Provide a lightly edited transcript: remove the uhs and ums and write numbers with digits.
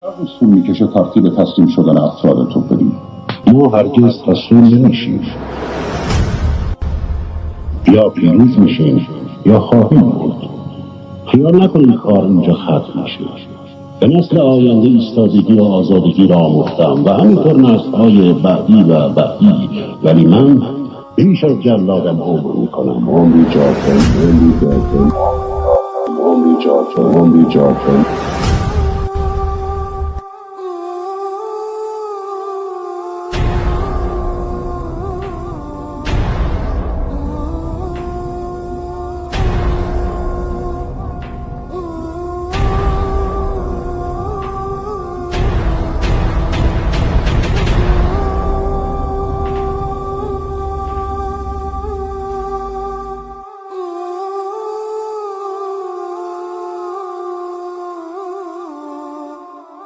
طول میکشه ترتیب تسلیم شدن افراد تو بدیم. ما هرگز تسلیم نمیشیم. یا پیروز میشیم یا خواهیم مرد. خیال نکنید کار اینجا ختم میشه. به نسل آینده ایستادگی و آزادگی را آموختم و همینطور نسلهای بعدی و بعدی، ولی من بیش از جلادم عمر میکنم. عمری جاکن، عمری جاکن، عمری جاکن، عمری جاکن.